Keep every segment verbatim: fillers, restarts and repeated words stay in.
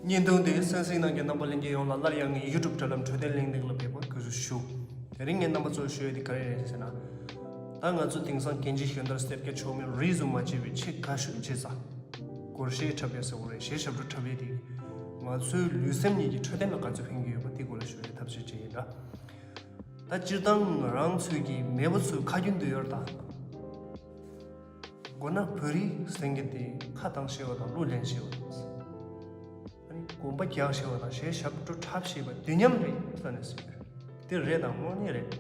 བརྙན་ཐུང་འདི་གསན་གཟིགས་གནང་མཁན་རྣམ་པ་ལྷན་རྒྱས་ཡོངས་ལ་སླར་ཡང་ངའི་YouTube་དྲ་ལམ་འཕྲོད་བསྟེན་གླེང་སྟེགས་ལ་ཕེབས་པར་གུས་བསུ་ཞུ། དེ་རིང་ངས་རྣམ་པ་ཚོར་ཞུ་ཡས་དེ་ག་རེ་རེད་ཟེར་ན། ད་ང་ཚོ་དེང་སང་རྒན་གཞོན་གཞོན་དར་སེར་སྐྱ་ཕྱུག་མོ་རིས་སུ་མ་ཆད་པའི་ཆེས་དགའ་ཤོས་བྱེད་ས། སྒོར་གཞས་འཁྲབ་ཡས་ཟེར་བ་རེད། གཞས་ཞབས་བྲོ་འཁྲབ་ཡས་དེ་ང་ཚོའི་ལུས་སེམས་གཉིས་ཀྱི་འཕྲོད་བསྟེན་ལ་ག་ཚོད་ཕན་གྱི་ཡོད་པ་དེ་སྐོར་ལ་ཞུ་ཡས་ཐབས་ཤེས་བྱེད་ཡིན་ར། ད་སྤྱིར་བཏང་ང་རང་ཚོའི་གི་མེས་པོ་ཚོའི་ཁ་རྒྱུན་དུ་ཡོད་རེད་ད། མགོ་ན་བོད་རིགས་ཟེར་མཁན་དེ་ཁ་གཏོང་ཤེས་པ་དང་གླུ་ལེན་ཤེས་པ་དང་། ཨ་ནི་གོམ་པ་རྒྱག་ཤེས་པ་དང་གཞས་ཞབས་བྲོ་འཁྲབ་ཤེས་པ་དེ་མཉམ་རེད་ས་ནས་ཟེར་གྱི་རེད། དེ་རེད་དང་དངོས་གནས་རེད།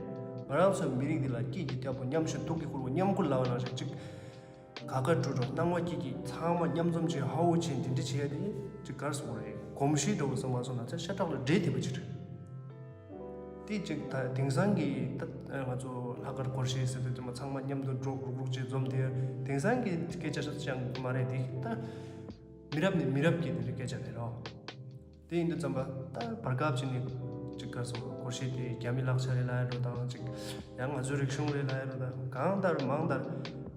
ང་རང་ཚོའི་མི་རིགས་འདི་ལ་སྐྱིད་ཀྱི་རྒྱལ་པོ་ཉམས་ཤིང་སྡུག་གི་ཁུར་པོ་མཉམ་ཁུར་ལབ་པ་ནང་བཞིན་གཅིག་ག་ག་འགྲོ་འགྲོ་སྣང་བ་སྐྱིད་སྐྱིད་ཚང་མ་མཉམ་འཛོམས་བྱས་ཧ་ཧུ་བྱས་འདི་འདྲ་བྱས་ཏེ་ཅིག་གར་སོང་རེད། གོམས་གཤིས་འདྲ་བོ་བཟོ་མ་སོང་ན་ཚེ་ཤ་ཁྲག་ལ་འདྲེས་བསྡད་པ་ཅིག་རེད། དེ་ཅིག་ད་དེང་སང་གི་ད་ང་ཚོ་ལྷག་དཀར་སྒོར་གཞས་ཟེར་དུས་ཚང་མ་མཉམ་དུ་འགྲོ་རུག་རུག་བྱས་འཛོམས་དེ་དེང་སང་གི་སྐད་ཆ་ཤོད་ཅང་མ་རེད། དེ་ད་མི་རབས་ནས་མི་རབས་ཀྱི་དེ་འདྲ་སྐད་ཆ་རེད་རོ། དེ་ཡིན་དུས་ཙམ་པ་ད་བར་སྐབས་ཅིག་ནས་ཅིག་ག་སོང་སྒོར་གཞས་དེ་རྒྱ་མི་ལག་ཆ་རེད་ལབ་ཡ་འགྲོ་དང་ཅིག་ཡང་ང་ཚོའི་རིག་གཞུང་རེད་ལབ་ཡ་འགྲོ་དང་གང་ལྟར་མང་ལྟར་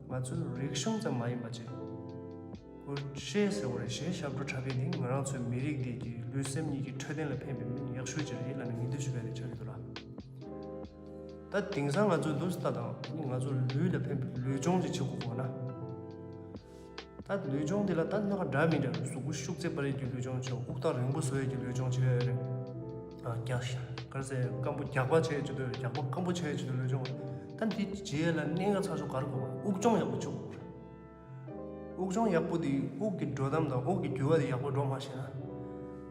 ང་ཚོའི་རིག་གཞུང་ཙམ་མ་ཡིན་པ་ཅིག་སྒོར་གཞས་ཟེར་བ་རེད། གཞས་ཞབས་བྲོ་འཁྲབ་ཡས་དེ་ང་རང་ཚོའི་མི་རིགས་དེ་གི་ལུས་སེམས་གཉིས་ཀྱི་འཕྲོད་བསྟེན་ལ་ཕན་པའི་མི་ཡག་ཤོས་ཅིག་རེད་ལབ་ནས་ངེས་འདུན་ཞུ་བ་རེད་ཆགས་ཀྱི་འདུག་ལ། ད་དེང་སང་ང་ཚོའི་འདུག་ལྟ་དང་ང་ཚོ་ལུས་ལ་ཕན་པའི་ལུས་སྦྱོང་ཅིག་བྱེད་དགོས་དགོས་ན། ད་ལུས་སྦྱོང་འདི་ལ་ད་སྣ་ཁ་འདྲ་མི་འདྲ་གཟུགས་པོ་ཤུགས་ཚད་སྤར་ཡས་ཀྱི་ལུས་སྦྱོང་བྱེད། དབུགས་ཐག་རིང་པོ་བཟོ་ཡས་ཀྱི་ལུས་སྦྱོང་བྱེད་ཡས་རེད། ཨ་རྒྱག་ཤ་གར་ཟེར་སྐམ་པོ་རྒྱག་པ་བྱེད་ཡས་ཀྱི་ལུས་རྒྱག་པ་སྐམ་པོ་བྱེད་ཡས་ཀྱི་ལུས་སྦྱོང་། ད་འདི་བྱེད་ཡས་ལ་གནད་འགག་ཚ་ཤོས་ག་རེ་དགོས་པ་དབུགས་སྦྱོང་ཡག་པོ་བྱེད་དགོས་རེད། དབུགས་སྦྱོང་ཡག་པོ་དེ་དབུགས་ཀྱི་འགྲོ་སྟངས་དང་དབུགས་ཀྱི་རྒྱུ་བ་དེ་ཡག་པོ་འགྲོ་མ་ཤེས་ན།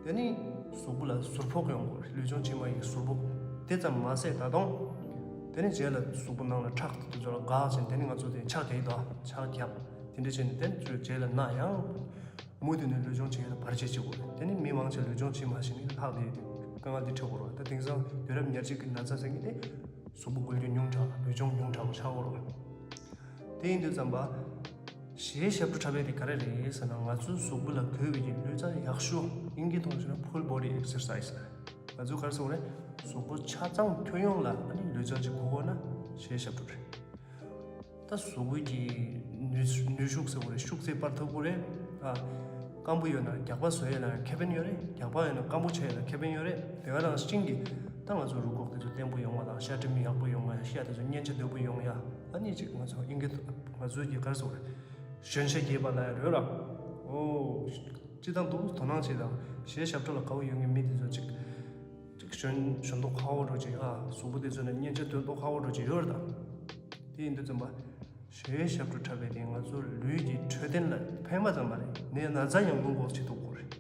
དེ་ནི་གཟུགས་པོ་ལ་ཟུར་ཕོག་ཡོང་དགོས་རེད། ལུས་སྦྱོང་བྱེད་མ་ཡི་ཟུར་ཕོག་དེ་ཙམ་མ་ཟད་ད་དུང་། དེ་ནི་རྗེས་ལ་གཟུགས་པོ་ནང་ལ་ཁྲག་དེ་ཚོ་ལ་འགག་ཅིང་དེ་ནི་ང་ཚོ་དེ་ཕྱག་དེ་དང་ཕྱག་རྒྱབ་དེ་འདྲ་བྱས་ནས་དེ་ཚོའི་རྗེས་ལ་ན་ཡང་། མུ་མཐུད་ནས་ལུས་སྦྱོང་བྱེད་ཡ་ལ་བར་ཆད་བྱེད་དགོས་རེད། དེ་ནི་མི་མང་ཆེ་ལུས་སྦྱོང་བྱེད་མ་ཤེས་ནས་ལྷག་དེ་དཀའ་ངལ་དེ་འཕྲད་དགོས་རེད། ད་དེང་སང་དུས་རབས་ཉེར་གཅིག་གི་ན་ཚ་ཟེར་མཁན་དེ་གཟུགས་པོ་འགུལ་སྐྱོད་ཉུང་དྲགས་ལུས་སྦྱོང་ཉུང་དྲགས་པ་ཆགས་ཡོད་རེད། དེ་ཡིན་དུས་ཙམ་པ། གཞས་ཞབས་བྲོ་འཁྲབ་ཡས་དེ་ག་རེ་རེད་ཟེར་ན་ང་ཚོའི་གཟུགས་པོ་ལ་དགོས་པའི་གི་ལུས་རྩལ་ཡག་ཤོས་དབྱིན་སྐད་ཐོག་བཤད་ན་full body exercise་རེད། ང་ཚོ་ག་རེ་ཟེར་དགོས་རེད། གཟུགས་པོ་ཆ་ཚང་ཁྱོན་ཡོངས་ལ་ཨ་ནི་ལུས་རྩལ་ཅིག་དགོས་དགོས་ན་གཞས་ཞབས་བྲོ་རེད། ད་གཟུགས་པོའི་གི་ནུས་ནུས་ཤུགས་ཟེར་དགོས་རེད། ཤུགས་ཚད་སྤར་ཐུབ་དགོས་རེད། ཨ། སྐམ་པོ་ཡོད་ན་རྒྱགས་པ་བཟོ་ཡས་ལ་ཁེ་ཕན་ཡོད་རེད། རྒྱགས་པ་ཡོད་ན་སྐམ་པོ་བྱེད་ཡས་ལ་ཁེ་ཕན་ཡོད་རེད། དེ་ག་ནང་བཞིན་གྱི་ད་ང་ཚོ་རུས་ཁོག་དེ་ཚོ་བརྟན་པོ་ཡོང་བ་དང་ཤ་གྲིམ་ཡག་པོ་ཡོང་བ་ཡང་ཤ་དེ་ཚོ་མཉེན་ཆ་དོད་པོ་ཡོང་ཡ། ཨ་ནི་ཅིག་ང་ཚོ་དབྱིན་སྐད་ང་ཚོའི་གི་ག་རེ་ཟེར་དགོས་རེད། གཞོན་ཤ་རྒྱས་པ་ལ་ཡ་རོལ་ལ། ཨོ། སྤྱིར་བཏང་འདུག་དོ་སྣང་བྱེད་དང་གཞས་ཞབས་བྲོ་ལ་དགའ་བོ་ཡོད་མཁན་མི་དེ་ཚོ་ཅིག་ཅིག་གཞོན་གཞོན་མདོག་ཁ་པོ་འདྲ་ཅིག་ཨ་གཟུགས་པོ་དེ་ཚོ་ནི་མཉེན་ཆ་དོད་མདོག་ཁ་པོ་འདྲ་ཅིག་ཡོད་རེད་ད། དེ་ཡིན་དུས་ཙམ་པ། གཞས་ཞབས་བྲོ་འཁྲབ་པས་དེ་ང་ཚོ་ལུས་ཀྱི་འཕྲོད་བསྟེན་ལ་ཕན་པ་ཙམ་མ་རེད། ནད་ན་ཚ་ཡང་སྔོན་འགོག་བྱེད་ཐུབ་ཀྱི་རེད།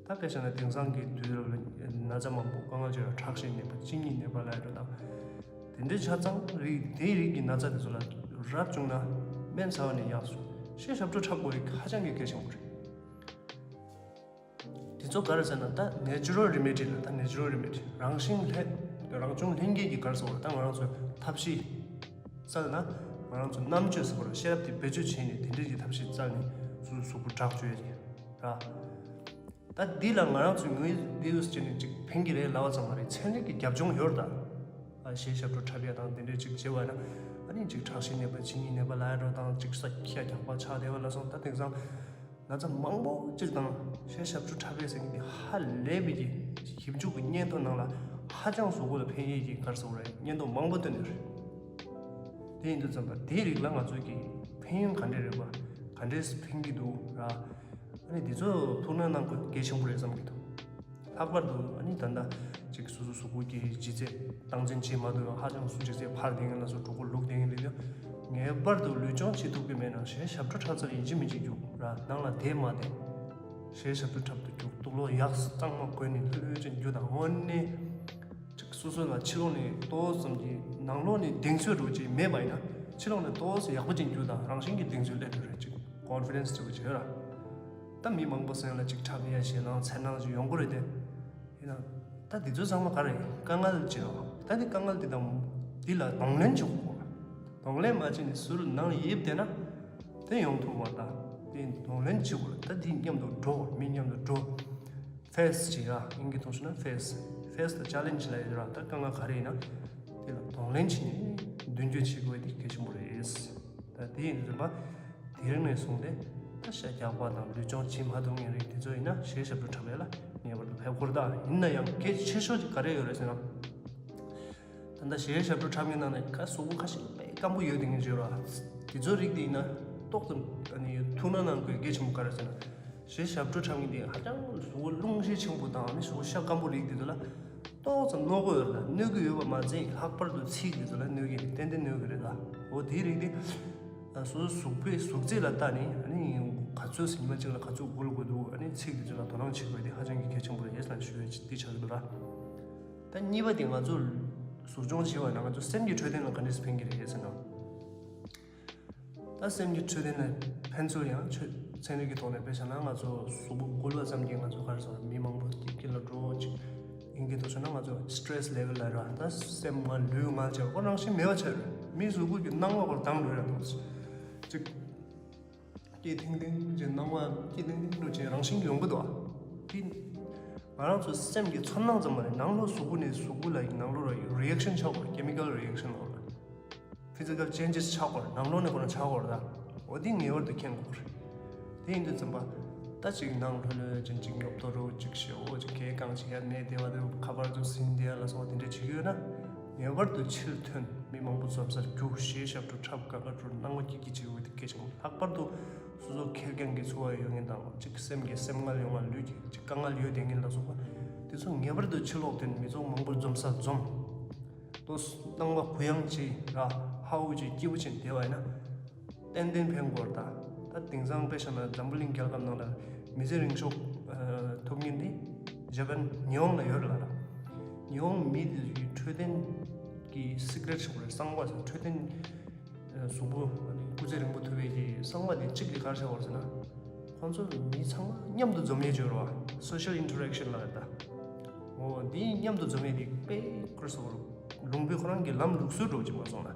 ད་དཔེ་བཞག་ན་དེང་སང་གི་དུས་རབས་ལ་ན་ཚ་མང་པོ་དཀའ་ངལ་ཆེ་བ་ཁྲག་ཤེད་ནད་པ་གཅིན་སྙི་ནད་པ་ལ་ཡ་འགྲོ་དང་། དེ་འདྲའི་ཆ་ཚང་རིགས་དེའི་རིགས་ཀྱི་ན་ཚ་དེ་ཚོ་ལ་རབ་བྱུང་ན་སྨན་ཟ་བ་ནས་ཡག་སོང་། གཞས་ཞབས་བྲོ་འཁྲབ་དགོས་རིགས་ཧ་ཅང་གི་གལ་ཆེན་པོ་རེད། དེ་ཚོ་ག་རེ་ཟེར་ན་ད་natural remedy་རེད། ད་natural remedy་རང་བཞིན་ལྷན་རང་བྱུང་ལྷན་སྐྱེས་ཀྱི་ག་རེ་ཟེར་དགོས་རེད། ད་ང་རང་ཚོའི་ཐབས་ཤེས་བཙལ་ན་ང་རང་ཚོ་རྣམ་དཔྱོད་ཟེར་དགོས་རེད། ཤེས་རབ་དེ་བེད་སྤྱོད་བྱས་ནས་དེ་འདྲས་ཀྱི་ཐབས་ཤེས་བཙལ་ནས་སོ་སོའི་གཟུགས་པོ་དྲག་བཅོས་ཡ་རེད་ར། ད་འདི་ལ་ང་རང་ཚོའི་ངོས་འདི་ཡོད་ཟེར་ནས་ཅིག་ཕན་གྱི་རེད་ལབ་པ་ཙམ་མ་རེད། ཚན་རིག་གི་རྒྱབ་ལྗོངས་ཡོད་རེད་ད། ཨ་གཞས་ཞབས་བྲོ་འཁྲབ་ཡ་དང་དེ་འདྲས་ཅིག་བྱེད་པ་ཡིན་ན་ཨ་ནི་ཅིག་ཁྲག་ཤེད་ནད་པ་གཅིན་སྙི་ནད་པ་ལ་ཡ་འགྲོ་དང་ཅིག་ས་ཁྱི་རྒྱགས་པ་ཆགས་བསྡད་པ་ལ་སོགས་ད་དེང་སང་། ན་ཚ་མང་པོ་གཅིག་དང་གཞས་ཞབས་བྲོ་འཁྲབ་པའི་ཟེར་མཁན་དེ་ཧ་ལས་པའི་གི་ཞིབ་འཇུག་གི་སྙན་ཐོ་ནང་ལ་ཧ་ཅང་གཟུགས་པོ་ལ་ཕན་ཡས་ཀྱི་ག་རེ་ཟེར་དགོས་རེད། སྙན་ཐོ་མང་པོ་བཏོན་ཡོད་རེད། དེ་ཡིན་དུས་ཙམ་པ་དེའི་རིགས་ལ་ང་ཚོས་ཀྱི་ཕན་ཡོན་ག་འདྲས་རེད་པ། ག་འདྲས་ཕན་གྱི་འདུག་ར། ཨ་ནི་འདི་ཚོ་ཐུགས་སྣང་གནང་དགོས་གལ་ཆེན་པོ་རེད་བསམ་གྱི་འདུག་ལྷག་པར་དུ་ཨ་ནི་ད་ལྟ་ཅིག་སོ་སོ་གཟུགས་པོ་གི་ལྗིད་ཚད་སྟངས་འཛིན་བྱེད་མ་ཐུབ་པ་ཧ་ཅང་སོ་ལྗིད་ཚད་འཕར་བསྡད་མཁན་ལ་སོགས་གྲོད་ཁོག་ལུག་བསྡད་མཁན་རེད་དེ། ངེས་པར་དུ་ལུས་སྦྱོང་བྱེད་ཐུབ་ཀྱི་མེད་ན་གཞས་ཞབས་བྲོ་འཁྲབ་ཚར་ཡིན་གཅིག་མིན་གཅིག་རྒྱུགས་ར་ནང་ལ་བསྡད་མ་བསྡད། གཞས་ཞབས་བྲོ་འཁྲབ་ཏུ་རྒྱུགས་དུག་ལོག་ཡག་གཙང་མ་གོན་ནས་ལྷོད་ལྷོད་ཅིག་རྒྱུགས་དང་། དངོས་གནས་ཅིག་སོ་སོ་ལ་ཕྱི་ལོགས་ནས་ཏོག་ཙམ་གྱི་ནང་ལོགས་ནས་གདེང་ཚོད་འདྲ་ཅིག་མེད་པ་ཡིན་ན་ཕྱི་ལོགས་ནས་ཏོག་ཙམ་ཡག་པོ་ཅིག་རྒྱུགས་དང་རང་བཞིན་གྱི་གདེང་ཚོད་སླེབས་འགྲོ་རེད། ཅིག་ཀོན་ཕི་ཌེན་སི་ཅིག་བྱོས་ར། ད་མི་མང་པོ་སེམས་ལ་ཅིག་འཁྲབ་ཡ་ཞེད་སྣང་འཚེར་སྣང་ཅིག་ཡོང་གི་རེད་དེ། ཡིན་ན། ད་འདི་ཚོ་ཚང་མ་ག་རེ་དཀའ་ངལ་ཅིག་རེད་བ། ད་འདི་དཀའ་ངལ་འདི་དང་འདི་ལ་གདོང་ལེན་བྱེད་དགོས། གདོང་ལེན་མ་བྱས་ནས་ཟུར་ནང་ལ་ཡིབ་བསྡད་ན་དེ་ཡོང་ཐུབ་པ། ད་དེ་གདོང་ལེན་བྱེད་དགོས། ད་འདི་མཉམ་དུ་འགྲོ། མི་མཉམ་དུ་འགྲོ། ཕེ་སི་བྱེད་ཡ། དབྱིན་སྐད་ཐོག་ཞུས་ན་ཕེ་སི། ཕེ་སི་དང་ཅ་ལེན་ཇི་ལབ་ཡ་ར། ད་དཀའ་ངལ་ག་རེ་ཡིན་ན་དེ་ལ་གདོང་ལེན་བྱས་ནས་མདུན་སྐྱོད་བྱེད་དགོས་དེ་གལ་ཆེན་པོ་རེད། ད་དེ་ཡིན་དུས་ཙམ་པ་དེ་རིང་ནས་བཟུང་སྟེ་ད་ ཤ་རྒྱགས་པ་དང་ལུས་སྦྱོང་བྱེད་མ་ཐུབ་མཁན་རིགས་དེ་ཚོ་ཡིན་ན་གཞས་ཞབས་བྲོ་འཁྲབ་ཡ་ལ་ངེས་པར་དུ་ཕེབས་དགོས་རེད། ད་ཡིན་ན་ཡང་གལ་ཆེ་ཤོས་ཅིག་ག་རེ་ཡོད་རེད་ཟེར་ན། ད་ལྟ་གཞས་ཞབས་བྲོ་འཁྲབ་མཁན་ནང་ནས་ཁ་གཟུགས་པོ་ཁ་ཤས་དཔེ་སྐམ་པོ་ཡོད་དེ་ངས་བརྗོད་ར། དེ་ཚོ་རིགས་དེ་ཡིན་ན་ཏོག་ཙམ་ཨ་ནི་ཐུགས་སྣང་གནང་དགོས་གལ་ཆེན་པོ་ག་རེ་ཟེར་ན། གཞས་ཞབས་བྲོ་འཁྲབ་མཁན་དེ་ཧ་ཅང་གཟུགས་པོ་རླུང་ཤས་ཆེན་པོ་དང་ཨ་ནི་གཟུགས་པོ་ཤ་སྐམ་པོ་རིགས་དེ་ཚོ་ལ་ཏོག་ཙམ་གནོད་ཀྱི་ཡོད་རེད། ད་གནོད་ཀྱི་ཡོད་པ་མ་ཟད་ལྷག་པར་དུ་ཚིགས་དེ་ཚོ་ལ་གནོད་ཀྱི་རེད། ཏན་ཏན་གནོད་ཀྱི་རེད། ད་འོ་དེའི་རིགས་དེ་སོ་སོ་གཟུགས་པོའི་གཟུགས་བྱད་ལ་བལྟས་ནས་ཨ་ནི་ག་ཚོད་ཟིན་མ་གཅིག་ལ་ག་ཚོད་འགུལ་དགོས་འདུག་ཨ་ནི་ཚིགས་དེ་ཚོ་ལ་དོ་སྣང་བྱེད་དགོས་དེ་ཧ་ཅང་གི་གལ་ཆེན་པོ་རེད་ཟེར་ཞུ་ཡ་ཅིག་དེ་ཆགས་ཀྱི་འདུག་ར། ད་གཉིས་པ་དེ་ང་ཚོ་གཟུགས་སྦྱོང་བྱེད་པ་ན་ང་ཚོ་སེམས་ཀྱི་འཕྲོད་བསྟེན་ལ་ག་འདྲས་ཕན་གྱི་རེད་ཟེར་ན། ད་སེམས་ཀྱི་འཕྲོད་བསྟེན་ལ་ཕན་ཚུལ་ཡང་ཆོས་ཚན་རིག་གི་ཐོག་ནས་དཔེ་བཞག་ན་ང་ཚོ་གཟུགས་པོ་འགུལ་བ་ཙམ་གྱིས་ང་ཚོ་ག་རེ་ཟེར་མི་མང་པོ་དཀྱིལ་དཀྱིལ་ལ་འགྲོ་ཅིག་ཡིན་གྱི་འདུག་བྱས་ན་ང་ཚོ་stress level ལ་ར་ད་སེམས་ངལ་ལུས་ངལ་བྱས་པ་ཁོ་རང་བཞིན་མེད་པ་ཆགས་རེད། མི་གཟུགས་པོ་གི་སྣང་བ་ཁོ་དྭངས་འགྲོ་ཡ་འདུག་ཅིག་སྐྱིད་ཐིང་ཐིང་ཅིག་སྣང་བ་སྐྱིད་ཐིང་ཐིང་འདྲ་ཅིག་རང་བཞིན་གྱིས་ཡོང་གི་འདུག་ཨ། དེ་ང་རང་ཚོ་སེམས་ཀྱི་ཚོར་སྣང་ཙམ་མ་རེད། ནང་ལོགས་གཟུགས་པོ་ནས་གཟུགས་པོ་ལ་ཡི་ནང་ལོགས་ལ་reaction ཆགས་པ་chemical reaction ལ་physical changes ཆགས་པ་རེད། ནང་ལོགས་ནས་ཁོ་རང་ཆགས་པ་རེད། ད་འོ་དེ་ངེས་པར་དུ་མཁྱེན་དགོས་རེད། དེ་ཡིན་དུས་ཙམ་པ་ད་ཅིག་ནང་ལྷོད་ལྷོད་ཅིག་ཅིག་ཉོབ་ཏོ་རུ་ཅིག་ཞེ་པོ་ཅིག་གས་གང་ཅིག་ཡ་ནས་བདེ་བ་དེ་ཁ་པར་དུ་ཟིན་བསྡད་ཡ་ལ་སོགས་དེ་འདྲ་བྱེད་ཀྱི་ཡོད་ན་ངེས་པར་དུ་ཕྱིར་ཐོན་མི་མང་པོ་འཛོམས་སར་རྒྱུགས། གཞས་ཞབས་བྲོ་འཁྲབ། དགའ་དགའ་སྤྲོ་སྤྲོ་སྣང་བ་སྐྱིད་སྐྱིད་བྱེད་དགོས་དེ་གལ་ཆེན་པོ། ལྷག་པར་དུ་སོ་སོ་ཁེར་རྐྱང་གི་འཚོ་བ་ཡོད་མཁན་དང་གཅིག་སེམས་ཀྱི་སེམས་ངལ་ཡོང་བ་ལུས་ཀྱི་གཅིག་དཀའ་ངལ་ཡོད་བསྡད་མཁན་ལ་སོགས་པ་དེ་ཚོ་ངེས་པར་དུ་ཕྱི་ལོགས་ཐོན་མི་ཚོགས་མང་པོ་འཛོམས་སར་འཛོམས། ཏོ་སྣང་བ་གུ་ཡངས་བྱས་ར་ཧ་ཧུ་བྱས་སྐྱིད་པོ་བྱས་བསྡད་པ་ཡིན་ན་ཏན་ཏན་ཕན་གྱི་རེད། ད་ད་དེང་སང་དཔེ་བཞག་ན་འཛམ་བུ་གླིང་རྒྱལ་ཁབ་ནང་ལ་མི་ཚེ་རིང་ཤོས་ཐོབ་མཁན་དེ་ཇ་པན་ཉི་ཧོང་ལ་ཡོད་རེད་ལ། ད་ཉི་ཧོང་མི་དེ་ཚོའི་འཕྲོད་བསྟེན་གྱི་secret ཞིག་རེད། གསང་བ་ཟེར། འཕྲོད་བསྟེན་གཟུགས་པོ་སྐུ་ཚེ་རིང་པོ་ཐུབ་པའི་གི་གསང་བ་དེ་གཅིག་དེ་ག་རེ་ཆགས་པ་རེད་ཟེར་ན། ཁོང་ཚོ་མི་ཚང་མ་མཉམ་དུ་འཛོམས་ཡས་བྱོས་རོགས། social interaction ལ་ད། འོ་འདི་མཉམ་དུ་འཛོམས་ཡས་དེ་དཔེ་ཁུར་སོ་ལུང་པའི་ཁོ་རང་གི་ལམ་ལུགས་སྲོལ་འགྲོ་གི་མ་སོང་ན།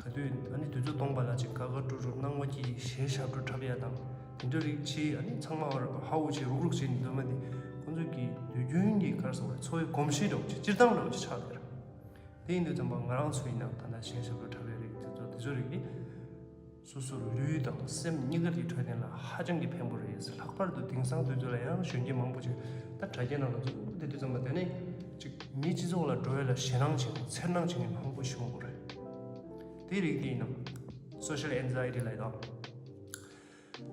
ག་དུས་ཨ་ནི་དུས་ཚོད་སྟོང་པ་ལ་ཅིག་དགའ་དགའ་སྤྲོ་སྤྲོ་སྣང་བ་སྐྱིད་གཞས་ཞབས་བྲོ་འཁྲབ་ཡ་དང་དེ་འདྲ་རིགས་བྱས། ཨ་ནི་ཚང་མ་ཧ་ཧུ་བྱས་རུག་རུག་བྱས་ནས་སྡོད་མ་དེ་ཁོང་ཚོ་གི་དུས་རྒྱུན་གྱི་ག་རེ་ཟེར་བ་འཚོ་བའི་གོམས་གཤིས་འདྲ་བོ་ཅིག་སྤྱིར་བཏང་འདྲ་བོ་ཅིག་ཆགས་བསྡད་ར། དེ་ཡིན་དུས་ཙམ་པ་ང་རང་ཚོ་ཡིན་ན་ད་ལྟ་གཞས་ཞབས་བྲོ་འཁྲབ་ཡ་རིགས་དེ་ཚོ་དེ་ཚོ་རིགས་དེ། སོ་སོ་ལུས་དང་སེམས་གཉིས་ཀ་གི་འཕྲོད་བསྟེན་ལ་ཧ་ཅང་གི་ཕན་པོ་རེད། ལྷག་པར་དུ་དེང་སང་དུས་ཚོད་ལ་ཡང་གཞོན་སྐྱེས་མང་པོ་ཅིག་ད་དྲ་རྒྱའི་ནང་ལ་འཛུལ་བསྡད་དུས་ཙམ་པ་དེ་ནས་ཅིག་མིའི་སྤྱི་ཚོགས་ལ་འགྲོ་ཡ་ལ་ཞེད་སྣང་བྱེད་མཁན་འཚེར་སྣང་བྱེད་མཁན་མང་པོ་ཞིག་ཡོང་གི་རེད། དེའི་རིགས་དེ་ཡིན་ནམ་social anxiety ལབ་ཡ་དང་།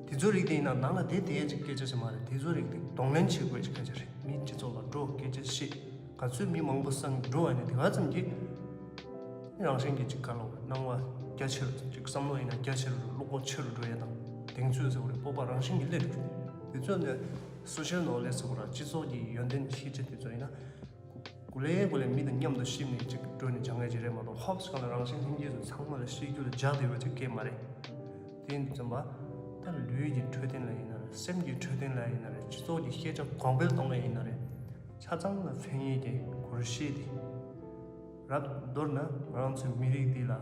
དེ་ཚོའི་རིགས་དེ་ཡིན་ན་ནང་ལ་བསྡད་བསྡད་ཡ་ཅིག་སྐད་ཆ་ཞིག་མ་རེད། དེ་ཚོའི་རིགས་དེ་གདོང་ལེན་བྱེད་དགོས་ཅིག་སྐད་ཆ་རེད། མིའི་སྤྱི་ཚོགས་ལ་འགྲོ་སྐད་ཆ་བཤད། ག་ཚོད་མི་མང་པོ་སང་འགྲོ་བ་ནི་དེ་ག་ཙམ་གྱིས་རང་བཞིན་གྱིས་ཅིག་ག་ལོག་སྣང་བ་རྒྱ་ཆེ་རུ་ཅིག་བསམ་བློ་ཡིན་ན་རྒྱ་ཆེ་རུ་བློ་ཁོག་ཆེ་རུ་འགྲོ་ཡ་དང་གདེང་ཚོད་ཟེར་བ་རེད། སྤོབས་པ་རང་བཞིན་གྱིས་སླེབས་འགྲོ། དེ་ཚོ་ནི་social knowledge ཟེར་བ་ར་སྤྱི་ཚོགས་ཀྱི་ཡོན་ཏན་ཤེས་བྱ་དེ་ཚོ་ཡིན་ན་གུ་ལེ་གུ་ལེ་མི་དང་མཉམ་དུ་གཤིབ་ནས་ཅིག་འགྲོ་ནས་སྦྱང་ཡ་ཅིག་རེད་མ་གཏོགས་ཧོབ་སི་གང་ལ་རང་བཞིན་ལྷན་སྐྱེས་ཚོ་ཚང་མ་ལ་ཤེས་རྒྱུ་ལ་འཇགས་བསྡད་པ་ཅིག་སྐད་མ་རེད། དེ་ཡིན་དུས་ཙམ་པ་ད་ལུས་ཀྱི་འཕྲོད་བསྟེན་ལ་ཡིན་ན་རེད། སེམས་ཀྱི་འཕྲོད་བསྟེན་ལ་ཡིན་ན་རེད། སྤྱི་ཚོགས་ཀྱི་ཤེས་བྱ་གོང་འཕེལ་གཏོང་ལ་ཡིན་ན་རེད། ཆ་ཚང་ལ་ཕན་ཡས་ཀྱི་སྒོར་གཞས་དེ་རབ་མདོར་ན་ང་རང་ཚོའི་མི་རིགས་འདི་ལ་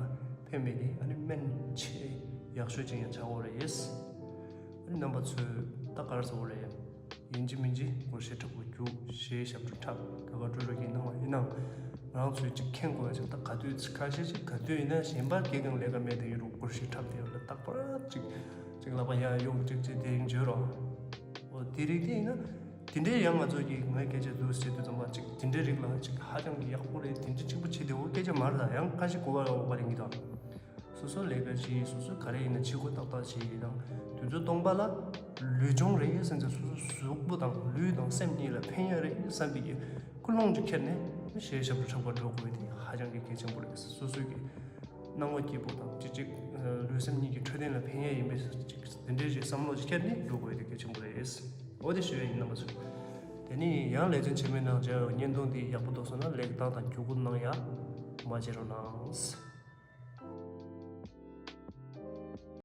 ཕན་པའི་གི་ཨ་ནི་སྨན་ཆེས་ཡག་ཤོས་ཅིག་ཡང་ཆགས་ཡོད་རེད། ཨ་ནི་རྣམ་པ་ཚོས་ད་ག་རེ་ཟེར་དགོས་རེད། ཡིན་གཅིག་མིན་གཅིག་སྒོར་གཞས་འཁྲབ་པོ་རྒྱུགས། གཞས་ཞབས་བྲོ་འཁྲབ། དགའ་དགའ་སྤྲོ་སྤྲོ་གི་སྣང་བ་ཡིན་ནའང་ང་རང་ཚོས་ཅིག་མཁྱེན་དགོས་པ་ཅིག་ད་ག་དུས་ཁ་ཤས་ཅིག་ག་དུས་ཡིན་ན་གཞན་པ་སྐྱེ་ཁམས་ལས་ཀ་མེད་དེ་ཡོད་རུང་སྒོར་གཞས་འཁྲབ་དེ་ཡོད་ལ་རྟག་པར་ཅིག་ཅིག་ལབ་པ་ཡ་ཡོང་ཅིག་ཅིག་དེ་ཡིན་བརྗོད་རོགས། འོ་དེ་རིགས་དེ་ཡིན་ན་དེ་འདྲའི་ཡང་ང་ཚོ་གི་ངའི་སྐད་ཆ་འདུག་ཟེར་དུས་ཙམ་པ་ཅིག་དེ་འདྲའི་རིགས་ལ་ཅིག་ཧ་ཅང་གི་ཡག་པོ་རེད། དེ་འདྲ་གཅིག་པུ་བྱེད་བདེ་བོ་སྐད་ཆ་མ་རེད། ད་ཡང་ཁ་ཤས་གོ་བ་ཡོད་པ་རེད་ངེས་དང་། སོ་སོ་ལས་ཀ་བྱེད། སོ་སོ་ག་རེ་ཡིན་ན་བྱེད་དགོས་ཏག་ཏག་བྱེད་ཡིན་ནའང་དུས་ཚོད་སྟོང་པ་ལ་ལུས་སྦྱོང་རེད་བསམ་ཚེ་སོ་སོ་གཟུགས་པོ་དང་ལུས་དང་སེམས་གཉིས་ལ་ཕན་ཡ་རེད་བསམ་པའི་ཀུན་སློང་ཅིག་འཁྱེར་ནས་གཞས་ཞབས་བྲོ་འཁྲབ་པར་འགྲོ་དགོས་དེ་ཧ་ཅང་གི་གལ་ཆེན་པོ་རེད། སོ་སོའི་གི་སྣང་བ་སྐྱིད་པོ་དང་གཅིག་གཅིག་ལུས་སེམས་གཉིས་ཀྱི་འཕྲོད་བསྟེན་ལ་ཕན་ཡ་ཡིན་པའི་ཅིག་དེ་འདྲའི་ཅིག་བསམ་བློ་ཅིག་འཁྱེར་ནས་འགྲོ་དགོས་དེ་གལ་ཆེན་པོ་རེད། འོ་དེ་ཞུ་ཡ་ཡིན་རྣམ་པ་ཚོ། དེ་ནས་ཡང་ལེ་ཚན་ཕྱི་མའི་ནང་མཇལ་ཡོང་། བརྙན་ཐུང་འདི་ཡག་པོ་འདུག་སོང་ན་ལེགས་བཏང་དང་བརྒྱུད་སྐུར་གནང་ཡ་མ་བརྗེད་རོགས་གནང་།